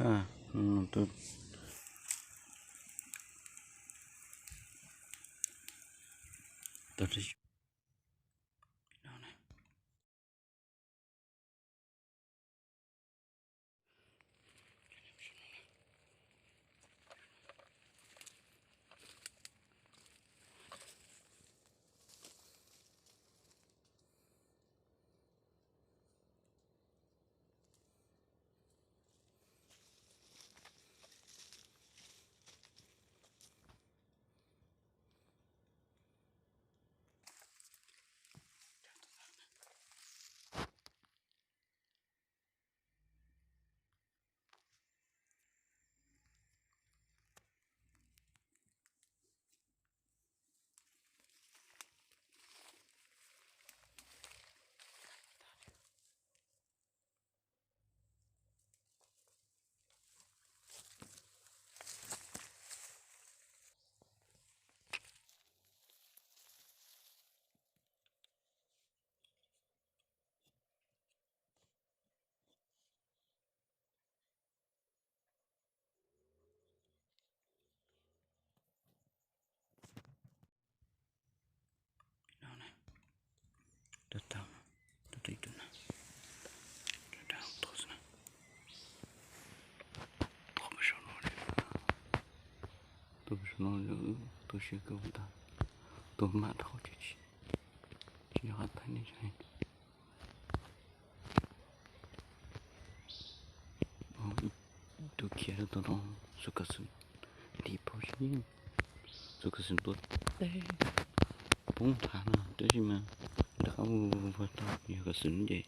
Ah, no, no, tu, tu, Rau tau, rau tau ib tug na, rau tau tus na, tuaj pem saum no, tuaj pem saum no, tuaj siab kawg ntag, tuaj mam dhau tsis, tsis nco qab thaij nej saib. Ib tug khiav rau tom no, xu ka xu, dim paug si, xu ka xu tuaj teb, poob nthav no tab sis mas rov qab vuag vuag tau, yog ka xu ces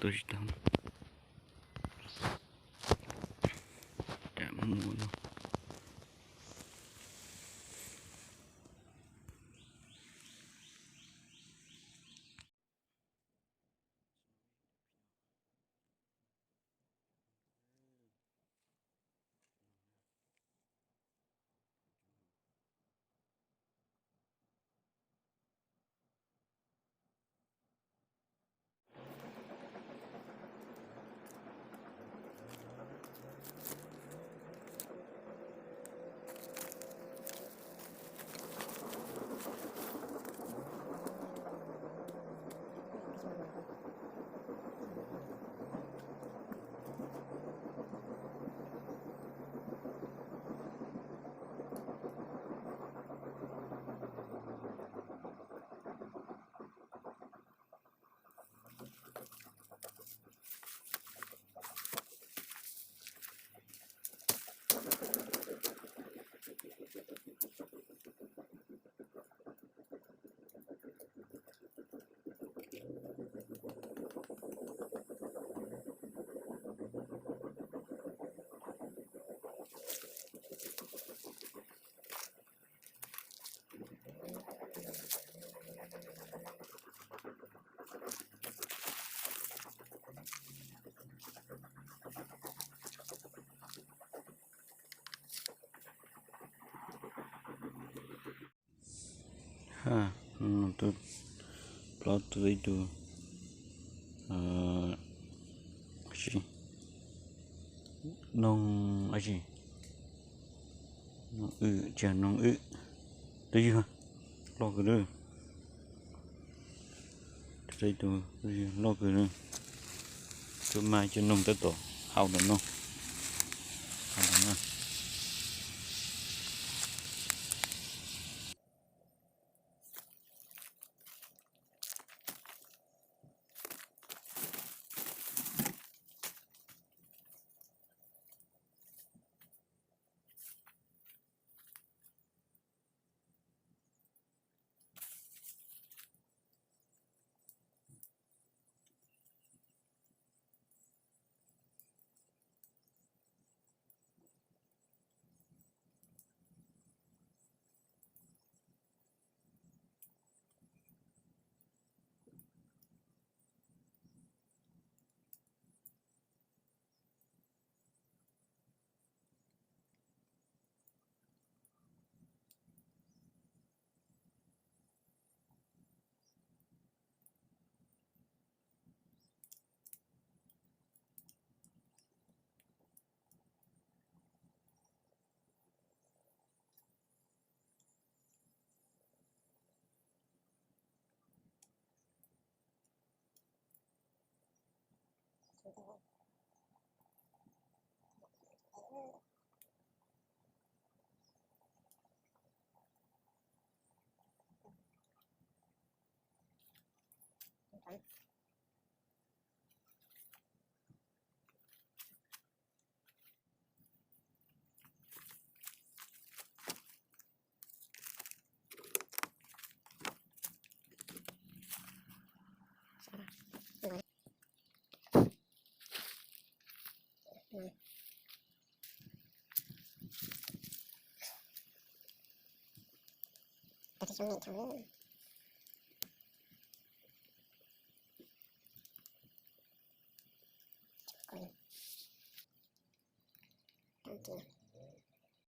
tuaj tsis tau na. Cas muaj no. Ha, no, no, tus plaub tus ib tug, tsis, noog, tsis, noog wm, tsis yog noog wm, tus ywg loj kawg lawm. Tus ib tug tus ywg loj kawg lawm. Tus mas cov noog tab tom haus ntawm no, haus ntawm no. Cov xyoob nim tshaj lawm. Cov ntawm no